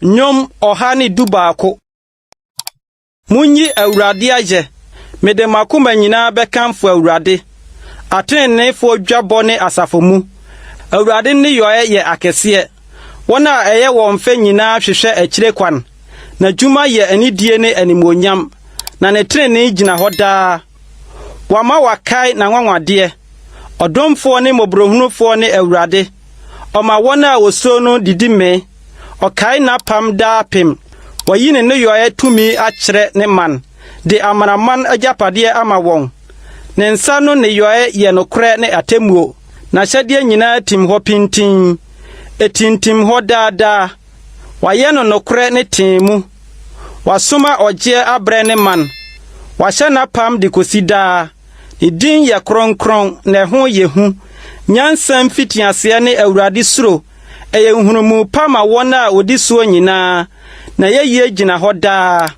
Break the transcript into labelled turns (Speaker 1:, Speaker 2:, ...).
Speaker 1: Nnwom 111. Munyi Awurade ayɛ! Mede m'akoma nyinaa bɛkamfo Awurade. Atreneefoɔ dwabɔ ne asafo mu. Awurade nneyɔɛ yɛ akɛseɛ. Wɔn a ɛyɛ wɔn fɛ nyinaa hwehwɛ akyire kwan. N'adwuma yɛ anidie ne animuonyam, na ne trenee gyina hɔ daa. Wama wɔakae n'anwanwadeɛ. Ɔdomfoɔ ne mmɔborɔhunufoɔ ne Awurade. Ɔma wɔn a wɔsuro no didi mee. Ɔkae n'apam daapem. Wayi ne nneyɔɛ tumi akyerɛ ne man, de amanaman agyapadeɛ ama wɔn. Ne nsa ano nneyɔɛ yɛ nokorɛ ne atemmuo. N'ahyɛdeɛ nyinaa tim hɔ pintinn. Ɛtintim hɔ daa daa. Wayɛ no nokorɛ ne tee mu. Wasoma ɔgyeɛ abrɛ ne man. Wahyɛ n'apam de kɔsi daa. Ne din yɛ kronkron na ɛho yɛ hu. Nyansa mfitiaseɛ ne Awurade suro. Ɛyɛ nhunumu pa ma wɔn a wɔdi soɔ nyinaa. N'ayɛyie gyina hɔ daa.